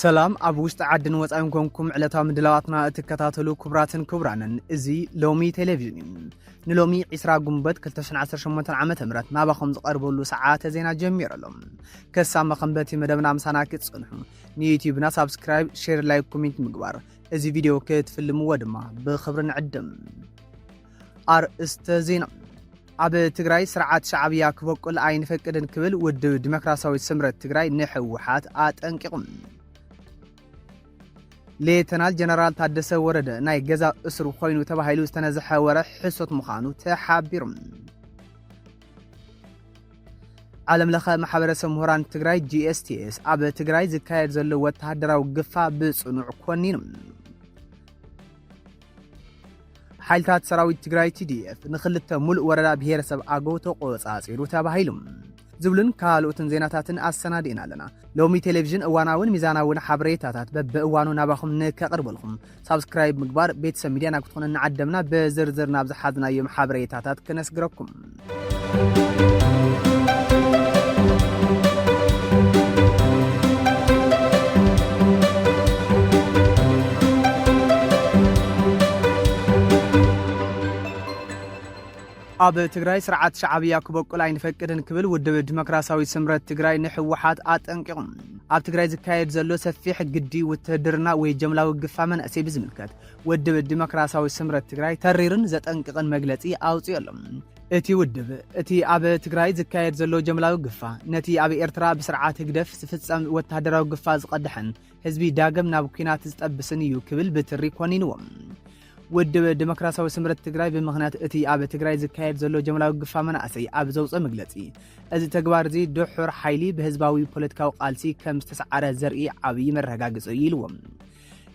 ሰላም ኣብ ውሽጢ ዓድን ወጻኢን ኮንኩም ዕለታዊ ምድላዋትና እትከታተሉ ክቡራትን ክቡራንን፣ እዚ ሎሚ ቴሌቪዥን እዩ። ንሎሚ ዕስራ ጉንበት ክልተ ሽሕን ዓሰርተ ሸሞንተን ዓመተ ምህረት ናባኹም ዝቐርበሉ ሰዓተ ዜና ጀሚሩ ኣሎ። ከሳብ መኸንበቲ መደብና ምሳና ክትጸንሑ ንዩቲዩብና ሳብስክራይብ፣ ሼር፣ ላይክ፣ ኮሜንት ምግባር፣ እዚ ቪድዮ ክትፍልምዎ ድማ ብኽብሪ ንዕድም። ኣርእስተ ዜና። ኣብ ትግራይ ስርዓት ሻዕብያ ክበቁል ኣይንፈቅድን ክብል ውድብ ዲሞክራሲያዊ ስምረት ትግራይ ንህወሓት ኣጠንቂቑ። ሌተናል ጀነራል ታደሰ ወረደ ናይ ገዛ እስሩ ኮይኑ ተባሂሉ ዝተነዝሐ ወረ ሕሶት ምዃኑ ተሓቢሩ። ዓለም ለኸ ማሕበረሰብ ምሁራን ትግራይ ጂ ኤስ ቲ ኤስ ኣብ ትግራይ ዝካየድ ዘሎ ወተሃደራዊ ግፋ ብጽኑዕ ኮኒኑ። ሓይልታት ሰራዊት ትግራይ ቲ ዲ ኤፍ ንኽልተ ሙሉእ ወረዳ ብሄረሰብ ኣገው ተቆጻጺሩ ተባሂሉ። ዝብሉን ካልኦትን ዜናታትን ኣሰናዲእና ኣለና። ሎሚ ቴሌቪዥን እዋናውን ሚዛናውን ሓበሬታታት በብእዋኑ ናባኹም ንከቕርበልኩም ሳብስክራይብ ምግባር ቤተሰብ ሚድያና ክትኾኑ እናዓደምና ብዝርዝር ናብ ዝሓዝናዮም ሓበሬታታት ክነስግረኩም። ኣብ ትግራይ ስርዓት ሻዕብያ ክበቁል ኣይንፈቅድን ክብል ውድብ ዲሞክራሲያዊ ስምረት ትግራይ ንህወሓት ኣጠንቂቑ። ኣብ ትግራይ ዝካየድ ዘሎ ሰፊሕ ግዲ ውትህድርና ወይ ጀምላዊ ግፋ መናእሰይ ብዝምልከት ውድብ ዲሞክራሲያዊ ስምረት ትግራይ ተሪርን ዘጠንቅቕን መግለጺ ኣውጺኡ ኣሎ። እቲ ውድብ፣ እቲ ኣብ ትግራይ ዝካየድ ዘሎ ጀምላዊ ግፋ፣ ነቲ ኣብ ኤርትራ ብስርዓት ህግደፍ ዝፍጸም ወተሃደራዊ ግፋ ዝቐድሐን ህዝቢ ዳግም ናብ ኲናት ዝጠብስን እዩ ክብል ብትሪ ኮኒንዎ። ውድብ ዲሞክራሲያዊ ስምረት ትግራይ ብምኽንያት እቲ ኣብ ትግራይ ዝካየድ ዘሎ ጀምላዊ ግፋ መናእሰይ ኣብ ዘውፅኦ መግለፂ፣ እዚ ተግባር እዚ ድሑር ሓይሊ ብህዝባዊ ፖለቲካዊ ቃልሲ ከም ዝተሰዓረ ዘርኢ ዓብዪ መረጋገፂ እዩ ኢልዎ።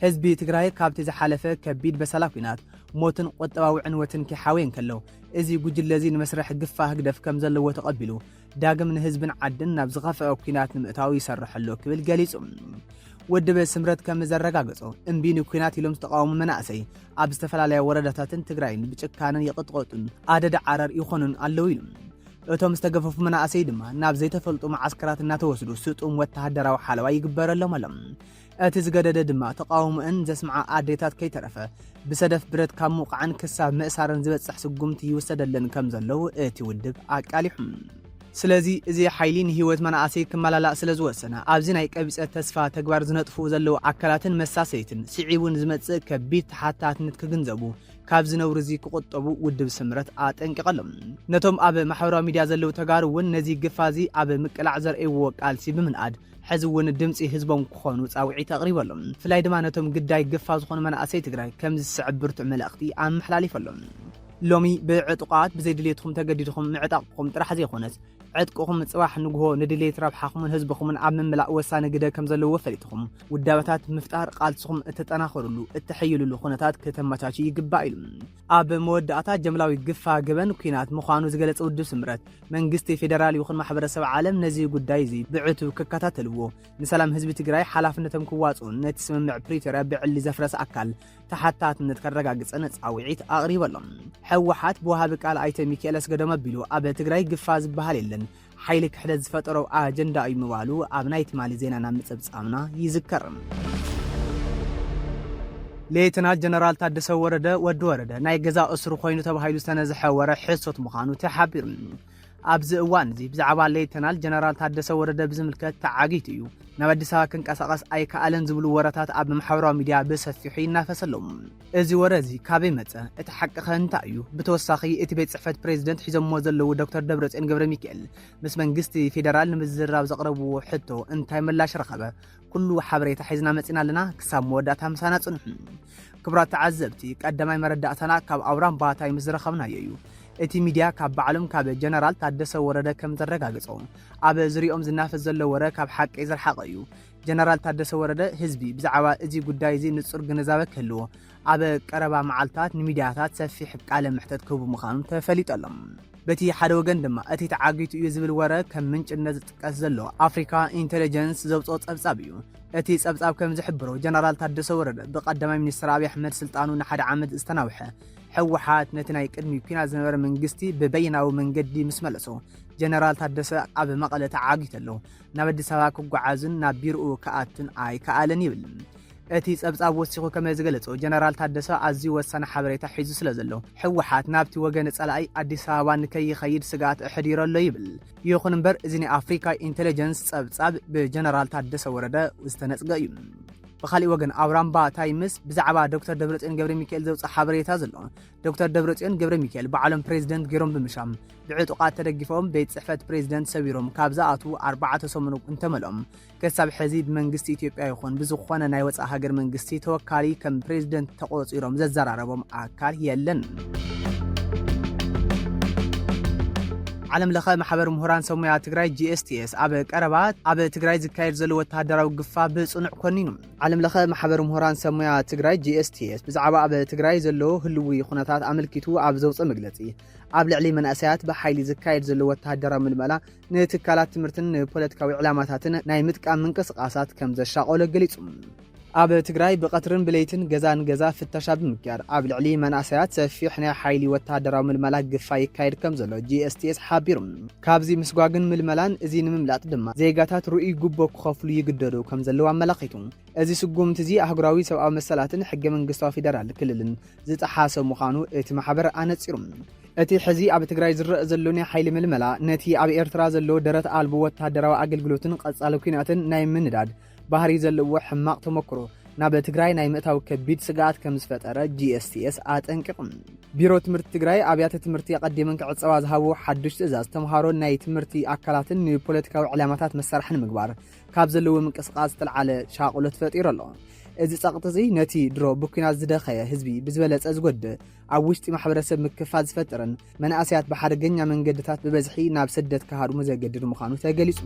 ህዝቢ ትግራይ ካብቲ ዝሓለፈ ከቢድ በሰላ ኲናት፣ ሞትን ቁጠባዊ ዕንወትን ክሓወየ እንከሎ፣ እዚ ጉጅለ እዚ ንመስርሕ ግፋ ህግደፍ ከም ዘለዎ ተቐቢሉ፣ ዳግም ንህዝብን ዓድን ናብ ዝኸፍአ ኲናት ንምእታው ይሰርሕ ኣሎ ክብል ገሊጹ። ውድብ ስምረት ከም ዘረጋገጾ፣ እምቢ ንኲናት ኢሎም ዝተቓወሙ መናእሰይ ኣብ ዝተፈላለያ ወረዳታትን ትግራይን ብጭካነን ይቕጥቀጡን ኣደዳ ዓረር ይኾኑን ኣለዉ ኢሉ። እቶም ዝተገፈፉ መናእሰይ ድማ ናብ ዘይተፈልጡ መዓስከራት እናተወስዱ ስጡም ወተሃደራዊ ሓለዋ ይግበረሎም ኣሎ። እቲ ዝገደደ ድማ ተቓውሞአን ዘስምዓ ኣዴታት ከይተረፈ ብሰደፍ ብረት ካብ ምውቃዕን ክሳብ ምእሳርን ዝበጽሕ ስጉምቲ ይውሰደለን ከም ዘለዉ እቲ ውድብ ኣቃሊሑ። ስለዚ እዚ ሓይሊ ንህይወት መናእሰይ ክመላላእ ስለ ዝወሰነ፣ ኣብዚ ናይ ቀቢጸ ተስፋ ተግባር ዝነጥፉ ዘለዉ ኣካላትን መሳሰይትን ስዒቡ ንዝመጽእ ከቢድ ተሓታትነት ክግንዘቡ ካብዚ ነውሪ እዚ ክቑጠቡ ውድብ ስምረት ኣጠንቂቐሎም። ነቶም ኣብ ማሕበራዊ ሚድያ ዘለዉ ተጋሩ እውን ነዚ ግፋ እዚ ኣብ ምቅላዕ ዘርእይዎ ቃልሲ ብምንኣድ፣ ሕዚ እውን ድምፂ ህዝቦም ክኾኑ ፃውዒት ኣቕሪበሎም። ብፍላይ ድማ ነቶም ግዳይ ግፋ ዝኾኑ መናእሰይ ትግራይ ከምዚ ዝስዕብ ብርቱዕ መልእኽቲ ኣመሓላሊፈሎም። ሎሚ ብዕጡቓት ብዘይ ድሌትኩም ተገዲድኩም ምዕጣቕኩም ጥራሕ ዘይኮነስ፣ ዕጥቅኹም ጽባሕ ንግሆ ንድሌት ረብሓኹምን ህዝብኹምን ኣብ ምምላእ ወሳኒ ግደ ከም ዘለዎ ፈሊጥኹም፣ ውዳበታት ምፍጣር ቃልስኹም እተጠናኸሩሉ፣ እተሐይሉሉ ኩነታት ከተመቻቹ ይግባእ ኢሉ። ኣብ መወዳእታ ጀምላዊ ግፋ ገበን ኲናት ምዃኑ ዝገለጸ ውድብ ስምረት፣ መንግስቲ ፌደራል ይኹን ማሕበረሰብ ዓለም ነዚ ጉዳይ እዚ ብዕቱብ ክከታተልዎ፣ ንሰላም ህዝቢ ትግራይ ሓላፍነቶም ክዋፅኡን ነቲ ስምምዕ ፕሪቶርያ ብዕሊ ዘፍረሰ ኣካል ተሓታትነት ከረጋግፅን ፃውዒት ኣቕሪበሎም። ህወሓት ብወሃቢ ቃል ኣይተ ሚካኤል ኣስገዶም ኣቢሉ ኣብ ትግራይ ግፋ ዝበሃል የለን፣ ሓይሊ ክሕደት ዝፈጠሮ ኣጀንዳ እዩ ምባሉ ኣብ ናይ ትማሊ ዜናና ምፅብፃብና ይዝከር። ሌተናል ጀነራል ታደሰ ወረደ፣ ወዲ ወረደ፣ ናይ ገዛ እስሩ ኮይኑ ተባሂሉ ዝተነዝሐ ወረ ሕሶት ምዃኑ ተሓቢሩ። ኣብዚ እዋን እዚ ብዛዕባ ሌተናል ጀነራል ታደሰ ወረደ ብዝምልከት ተዓጊቱ እዩ፣ ናብ ኣዲስ ኣበባ ክንቀሳቐስ ኣይከኣለን ዝብሉ ወረታት ኣብ ማሕበራዊ ሚድያ ብሰፊሑ ይናፈስ ኣለዉ። እዚ ወረ እዚ ካበይ መጸ? እቲ ሓቂ ኸ እንታይ እዩ? ብተወሳኺ እቲ ቤት ጽሕፈት ፕሬዚደንት ሒዞሞ ዘለዉ ዶክተር ደብረጽዮን ገብረ ሚካኤል ምስ መንግስቲ ፌደራል ንምዝርራብ ዘቕረብዎ ሕቶ እንታይ ምላሽ ረኸበ? ኩሉ ሓበሬታ ሒዝና መጺና ኣለና። ክሳብ መወዳእታ ምሳና ጽንሑ። ክቡራት ተዓዘብቲ፣ ቀዳማይ መረዳእታና ካብ ኣውራምባ ታይምስ ዝረኸብናዮ እዩ። እቲ ሚድያ ካብ ባዕሎም ካብ ጀነራል ታደሰ ወረደ ከም ዘረጋግጾ፣ ኣብ ዙሪኦም ዝናፈስ ዘሎ ወረ ካብ ሓቂ ዝረሓቐ እዩ። ጀነራል ታደሰ ወረደ ህዝቢ ብዛዕባ እዚ ጉዳይ እዚ ንጹር ግንዛበ ክህልዎ፣ ኣብ ቀረባ መዓልታት ንሚድያታት ሰፊሕ ቃለ መሕተት ክህቡ ምዃኑ ተፈሊጡ ኣሎ። በቲ ሓደ ወገን ድማ እቲ ተዓጊቱ እዩ ዝብል ወረ ከም ምንጭነት ዝጥቀስ ዘሎ ኣፍሪካ ኢንቴሊጀንስ ዘውፅኦ ጸብጻብ እዩ። እቲ ጸብጻብ ከም ዝሕብሮ ጀነራል ታደሰ ወረደ ብቀዳማይ ሚኒስትር ኣብይ ኣሕመድ ስልጣኑ ንሓደ ዓመት ዝተናውሐ ህወሓት ነቲ ናይ ቅድሚ ኲናት ዝነበረ መንግስቲ ብበይናዊ መንገዲ ምስ መለሶ ጀነራል ታደሰ ኣብ መቐለ ተዓጊቱ ኣሎ። ናብ ኣዲስ ኣበባ ክጓዓዝን ናብ ቢሮኡ ክኣቱን ኣይከኣለን ይብል። እቲ ጸብጻብ ወሲኹ ከም ዝገለጾ ጀነራል ታደሰ ኣዝዩ ወሳኒ ሓበሬታ ሒዙ ስለ ዘሎ ህወሓት ናብቲ ወገን ጸላኢ ኣዲስ ኣበባ ንከይኸይድ ስግኣት ኣሕዲሩ ኣሎ ይብል። ይኹን እምበር እዚ ናይ ኣፍሪካ ኢንቴሊጀንስ ጸብጻብ ብጀነራል ታደሰ ወረደ ዝተነጽገ እዩ። ብኻሊእ ወገን ኣውራምባ ታይምስ ብዛዕባ ዶክተር ደብረጽዮን ገብረ ሚካኤል ዘውፅእ ሓበሬታ ዘሎ ዶክተር ደብረጽዮን ገብረ ሚካኤል ባዕሎም ፕሬዚደንት ገይሮም ብምሻም ብዕጡቓት ተደጊፎም ቤት ጽሕፈት ፕሬዚደንት ሰቢሮም ካብ ዝኣትዉ ኣርባዕተ ሰሙን እንተመልኦም ክሳብ ሕዚ ብመንግስቲ ኢትዮጵያ ይኹን ብዝኾነ ናይ ወፃኢ ሃገር መንግስቲ ተወካሊ ከም ፕሬዚደንት ተቖፂሮም ዘዘራረቦም ኣካል የለን። ዓለም ለኸ ማሕበር ምሁራን ሰሙያ ትግራይ ጂ ኤስ ቲ ኤስ ኣብ ቀረባ ኣብ ትግራይ ዝካየድ ዘሎ ወታደራዊ ግፋ ብጽኑዕ ኮኒኑ። ዓለም ለኸ ማሕበር ምሁራን ሰሙያ ትግራይ ጂ ኤስ ቲ ኤስ ብዛዕባ ኣብ ትግራይ ዘሎ ህልዊ ኩነታት ኣመልኪቱ ኣብ ዘውፅኦ መግለፂ ኣብ ልዕሊ መናእሰያት ብሓይሊ ዝካየድ ዘሎ ወታደራዊ ምልመላ ንትካላት ትምህርትን ንፖለቲካዊ ዕላማታትን ናይ ምጥቃም ምንቅስቃሳት ከም ዘሻቆሎ ገሊጹ። ኣብ ትግራይ ብቐትርን ብለይትን ገዛ ንገዛ ፍተሻ ብምክያድ ኣብ ልዕሊ መናእሰያት ሰፊሕ ናይ ሓይሊ ወታደራዊ ምልመላ ግፋ ይካየድ ከም ዘሎ ጂ ኤስ ቲ ኤስ ሓቢሩ። ካብዚ ምስጓግን ምልመላን እዚ ንምምላጥ ድማ ዜጋታት ርኡይ ጉቦ ክኸፍሉ ይግደዱ ከም ዘለዉ ኣመላኺቱ። እዚ ስጉምቲ እዚ ኣህጉራዊ ሰብኣዊ መሰላትን ሕገ መንግስታዊ ፌደራል ክልልን ዝጠሓሰ ምዃኑ እቲ ማሕበር ኣነጺሩ። እቲ ሕዚ ኣብ ትግራይ ዝረአ ዘሎ ናይ ሓይሊ ምልመላ ነቲ ኣብ ኤርትራ ዘሎ ደረት ኣልቦ ወታደራዊ ኣገልግሎትን ቀጻሊ ኲናትን ናይ ምንዳድ ባህሪ ዘለዎ ሕማቕ ተመክሮ ናብ ትግራይ ናይ ምእታው ከቢድ ስግኣት ከም ዝፈጠረ ጂ ኤስ ቲ ኤስ ኣጠንቂቑ። ቢሮ ትምህርቲ ትግራይ ኣብያተ ትምህርቲ ኣቐዲመን ክዕጸዋ ዝሃቦ ሓዱሽ ትእዛዝ ተምሃሮን ናይ ትምህርቲ ኣካላትን ንፖለቲካዊ ዕላማታት መሳርሒ ንምግባር ካብ ዘለዎ ምንቅስቃስ ዝተልዓለ ሻቕሎት ፈጢሩ ኣሎ። እዚ ጸቕጢ እዚ ነቲ ድሮ ብኲናት ዝደኸየ ህዝቢ ብዝበለጸ ዝጎድእ፣ ኣብ ውሽጢ ማሕበረሰብ ምክፋል ዝፈጥርን መናእሰያት ብሓደገኛ መንገድታት ብበዝሒ ናብ ስደት ክሃድሙ ዘገድድ ምዃኑ ተገሊጹ።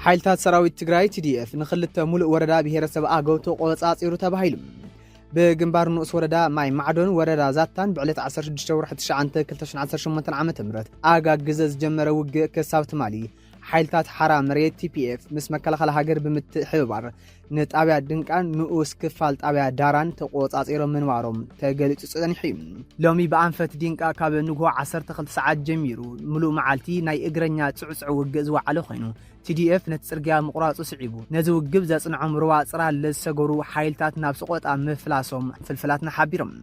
ሓይልታት ሰራዊት ትግራይ ቲ ዲ ኤፍ ንኽልተ ሙሉእ ወረዳ ብሄረሰብ ኣገው ተቖጻጺሩ ተባሂሉ። ብግንባር ንኡስ ወረዳ ማይ ማዕዶን ወረዳ ዛታን ብዕለት ዓሰርተ ሽዱሽተ ወርሒ ትሽዓተ ክልተ ሽሕን ዓሰርተ ሸሞንተን ዓመተ ምህረት ኣጋግዘ ዝጀመረ ውግእ ክሳብ ትማሊ ሓይልታት ሓራ መሬት ቲ ፒ ኤፍ ምስ መከላኸሊ ሃገር ብምትሕብባር ንጣብያ ድንቃን ንኡስ ክፋል ጣብያ ዳራን ተቆጻጺሮም ምንባሮም ተገሊጹ ጸኒሑ እዩ። ሎሚ ብኣንፈት ዲንቃ ካብ ንግሆ ዓሰርተ ክልተ ሰዓት ጀሚሩ ምሉእ መዓልቲ ናይ እግረኛ ጽዕጽዕ ውግእ ዝወዓለ ኮይኑ፣ ቲ ዲ ኤፍ ነቲ ጽርግያ ምቑራጹ ስዒቡ፣ ነዚ ውግብ ዘጽንዖም ሩባ ጽራለ ዝሰገሩ ሓይልታት ናብ ሰቆጣ ምፍላሶም ፍልፍላትና ሓቢሮም።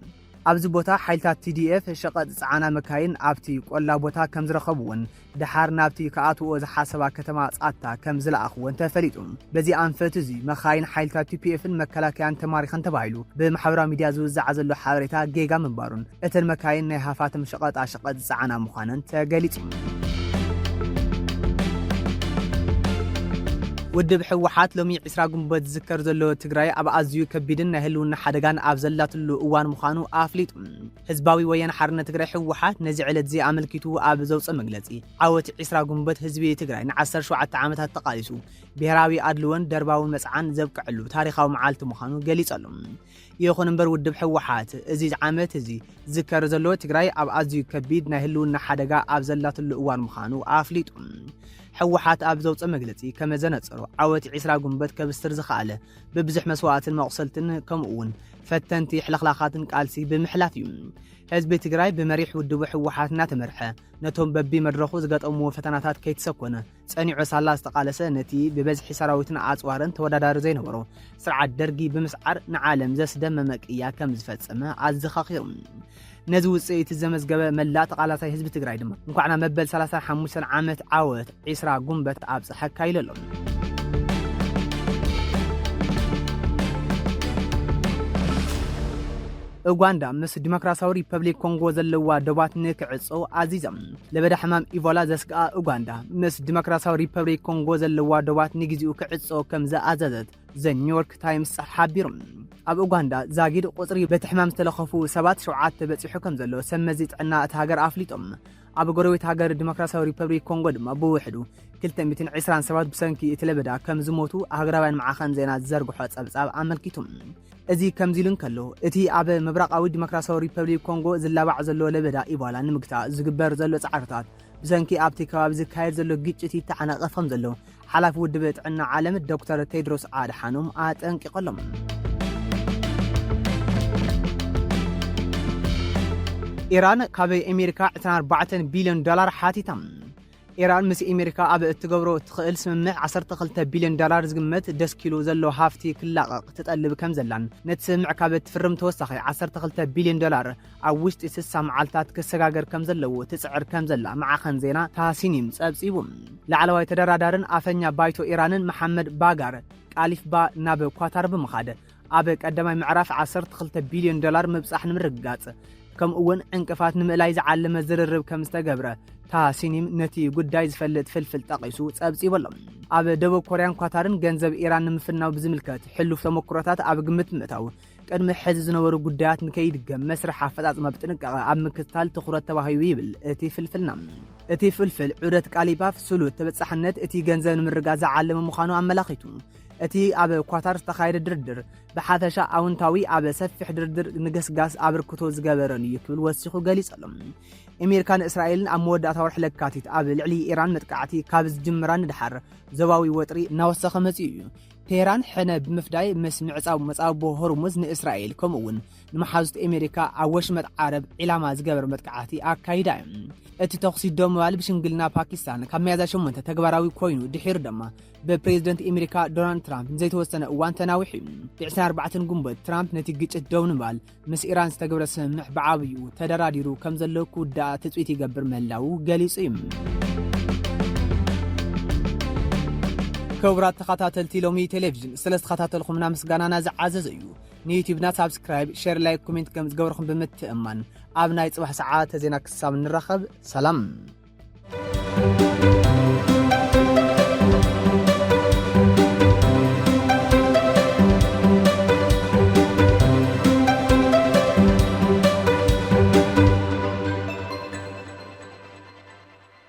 ኣብዚ ቦታ ሓይልታት ቲ ዲ ኤፍ ሸቐጥ ዝጸዓና መካይን ኣብቲ ቆላ ቦታ ከም ዝረኸብዎን ደሓር ናብቲ ክኣትዎ ዝሓሰባ ከተማ ጻታ ከም ዝለኣኽዎን ተፈሊጡ። በዚ ኣንፈት እዚ መኻይን ሓይልታት ቲ ፒ ኤፍን መከላከያን ተማሪኸን ተባሂሉ ብማሕበራዊ ሚድያ ዝውዛዕ ዘሎ ሓበሬታ ጌጋ ምንባሩን እተን መካይን ናይ ሃፋትም ሸቐጣ ሸቐጥ ዝጸዓና ምዃነን ተገሊጹ። ውድብ ህወሓት ሎሚ ዕስራ ግንቦት ዝዝከር ዘሎ ትግራይ ኣብ ኣዝዩ ከቢድን ናይ ህልውና ሓደጋን ኣብ ዘላትሉ እዋን ምዃኑ ኣፍሊጡ። ህዝባዊ ወያነ ሓርነት ትግራይ ህወሓት ነዚ ዕለት እዚ ኣመልኪቱ ኣብ ዘውፅኦ መግለፂ ዓወት ዕስራ ግንቦት ህዝቢ ትግራይ ንዓሰርተ ሸውዓተ ዓመታት ተቓሊሱ ብሄራዊ ኣድልዎን ደርባዊ መፅዓን ዘብቅዐሉ ታሪኻዊ መዓልቲ ምዃኑ ገሊጹ ኣሎ። ይኹን እምበር ውድብ ህወሓት እዚ ዓመት እዚ ዝዝከር ዘሎ ትግራይ ኣብ ኣዝዩ ከቢድ ናይ ህልውና ሓደጋ ኣብ ዘላትሉ እዋን ምዃኑ ኣፍሊጡ። ህወሓት ኣብ ዘውፅኦ መግለፂ ከም ዘነፀሮ ዓወት ዕስራ ግንቦት ከብስር ዝኸኣለ ብብዙሕ መስዋእትን መቑሰልትን ከምኡ እውን ፈተንቲ ሕልኽላኻትን ቃልሲ ብምሕላፍ እዩ። ህዝቢ ትግራይ ብመሪሕ ውድቡ ህወሓት እናተመርሐ ነቶም በቢ መድረኹ ዝገጠምዎ ፈተናታት ከይተሰኮነ ጸኒዑ ሳላ ዝተቓለሰ ነቲ ብበዝሒ ሰራዊትን ኣጽዋርን ተወዳዳሪ ዘይነበሮ ስርዓት ደርጊ ብምስዓር ንዓለም ዘስደመመ ቅያ ከም ዝፈጸመ ኣዘኻኺሩ። ነዚ ውጽኢት ዘመዝገበ መላእ ተቓላሳይ ህዝቢ ትግራይ ድማ እንኳዕ ናብ መበል ሰላሳን ሓሙሽተን ዓመት ዓወት ዕስራ ጉንበት ኣብጽሐካ ኢሉ ኣሎ። ኡጋንዳ ምስ ዲሞክራሲያዊ ሪፐብሊክ ኮንጎ ዘለዋ ዶባት ንክዕጾ ኣዚዞም። ለበዳ ሕማም ኢቦላ ዘስግኣ ኡጋንዳ ምስ ዲሞክራሲያዊ ሪፐብሊክ ኮንጎ ዘለዋ ዶባት ንግዜኡ ክዕጾ ከም ዝኣዘዘት ዘ ኒውዮርክ ታይምስ ሓቢሩ። ኣብ ኡጋንዳ ዛጊድ ቁጽሪ በቲ ሕማም ዝተለኸፉ ሰባት ሸውዓተ በጺሑ ከም ዘሎ ሰብ መዚ ጥዕና እታ ሃገር ኣፍሊጦም። ኣብ ጎረቤት ሃገር ዲሞክራሲያዊ ሪፐብሊክ ኮንጎ ድማ ብውሕዱ ክልተ ሚእትን ዕስራን ሰባት ብሰንኪ እቲ ለበዳ ከም ዝሞቱ ሃገራውያን ማዕኸን ዜና ዝዘርግሖ ጸብጻብ ኣመልኪቱ። እዚ ከምዚ ኢሉ እንከሎ፣ እቲ ኣብ ምብራቓዊ ዲሞክራሲያዊ ሪፐብሊክ ኮንጎ ዝላባዕ ዘሎ ለበዳ ኢቦላ ንምግታእ ዝግበር ዘሎ ጻዕርታት ብሰንኪ ኣብቲ ከባቢ ዝካየድ ዘሎ ግጭት ይተዓናቐፍ ከም ዘሎ ሓላፊ ውድብ ጥዕና ዓለም ዶክተር ቴድሮስ ኣድሓኖም ኣጠንቂቖሎም። ኢራን ካብ ኣሜሪካ ዕስራን ኣርባዕተን ቢልዮን ዶላር ሓቲታ። ኢራን ምስ ኣሜሪካ ኣብ እትገብሮ እትኽእል ስምምዕ ዓሰርተ ክልተ ቢልዮን ዶላር ዝግመት ደስኪሉ ዘሎ ሃፍቲ ክላቐቕ ትጠልብ ከም ዘላን ነቲ ስምምዕ ካብ እትፍርም ተወሳኺ ዓሰርተ ክልተ ቢልዮን ዶላር ኣብ ውሽጢ ስሳ መዓልታት ክሰጋገር ከም ዘለዎ ትጽዕር ከም ዘላ ማዕኸን ዜና ታሲኒም ጸብጺቡ። ላዕለዋይ ተደራዳርን ኣፈኛ ባይቶ ኢራንን መሓመድ ባጋር ቃሊፍባ ናብ ኳታር ብምኻድ ኣብ ቀዳማይ ምዕራፍ ዓሰርተ ክልተ ቢልዮን ዶላር ምብጻሕ ንምርግጋጽ ከምኡ እውን ዕንቅፋት ንምእላይ ዝዓለመ ዝርርብ ከም ዝተገብረ ታሲኒም ነቲ ጉዳይ ዝፈልጥ ፍልፍል ጠቒሱ ጸብጺቡ ኣሎ። ኣብ ደቡብ ኮርያን ኳታርን ገንዘብ ኢራን ንምፍናው ብዝምልከት ሕሉፍ ተመክሮታት ኣብ ግምት ምእታው ቅድሚ ሕዚ ዝነበሩ ጉዳያት ንከይድገም መስርሕ ኣፈጻጽማ ብጥንቃቐ ኣብ ምክትታል ትኹረት ተዋሂቡ ይብል እቲ ፍልፍልና። እቲ ፍልፍል ዑደት ቃሊባፍ ስሉት ተበጻሕነት እቲ ገንዘብ ንምርጋጽ ዝዓለመ ምዃኑ ኣመላኺቱ። እቲ ኣብ ኳታር ዝተኻየደ ድርድር ብሓፈሻ ኣውንታዊ ኣብ ሰፊሕ ድርድር ንገስጋስ ኣበርክቶ ዝገበረን እዩ ክብል ወሲኹ ገሊጹ ኣሎ። ኣሜሪካን እስራኤልን ኣብ መወዳእታ ወርሒ ለካቲት ኣብ ልዕሊ ኢራን መጥቃዕቲ ካብ ዝጅምራ ንድሓር ዞባዊ ወጥሪ እናወሰኸ መጺኡ እዩ። ቴህራን ሕነ ብምፍዳይ ምስ ምዕጻው መጻብቦ ሆርሙዝ ንእስራኤል ከምኡ እውን ንመሓዙት ኣሜሪካ ኣብ ወሽመጥ ዓረብ ዒላማ ዝገበር መጥቃዕቲ ኣካይዳ እዩ። እቲ ተኹሲ ደው ምባል ብሽምግልና ፓኪስታን ካብ ሚያዝያ ሸሞንተ ተግባራዊ ኮይኑ ድሒሩ ድማ ብፕሬዝደንት ኣሜሪካ ዶናልድ ትራምፕ ንዘይተወሰነ እዋን ተናዊሑ እዩ። ብዕስራን ኣርባዕተን ግንቦት ትራምፕ ነቲ ግጭት ደው ንምባል ምስ ኢራን ዝተገብረ ስምምዕ ብዓብይኡ ተደራዲሩ ከም ዘሎ ክውዳእ ትጽቢት ይገብር ምህላዉ ገሊጹ እዩ። ክቡራት ተኸታተልቲ ሎሚ ቴሌቪዥን ስለ ዝተኸታተልኩምና ምስጋናና ዝዓዘዘ እዩ። ንዩቲዩብና ሳብስክራይብ፣ ሼር፣ ላይክ፣ ኮሜንት ከም ዝገበርኩም ብምትእምማን ኣብ ናይ ጽባሕ ሰዓተ ዜና ክሳብ ንራኸብ ሰላም።